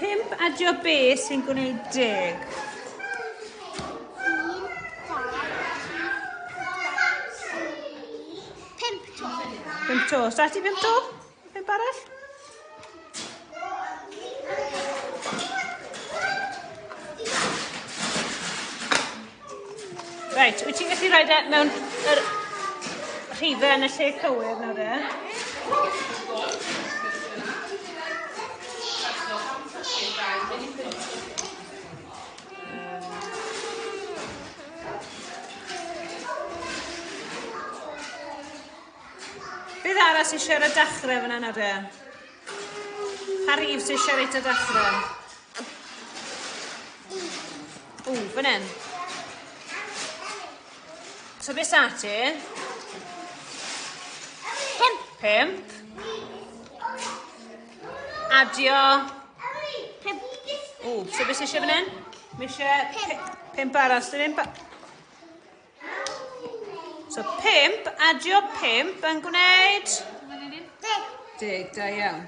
5 adio B sy'n gwneud 10? 1, 2, 3, 4, 5 to. 5 to. Start i 5 to? 5 arall? Reit, wyt ti'n gallu rhoi e mewn yr rhifau yn y lle cywir nawr e? Beth arall sy'n siarad ar y dechrau fyna nawr e? Pa rif sy'n siarad ar y dechrau? O, fan hyn. So beth sa ti? 5. 5. Adio. 5. O, so beth sy'n eisiau fan hyn? Mae eisiau 5 arall. Dyn ni'n So 5, adio 5 yn gwneud? 10. 10, da iawn.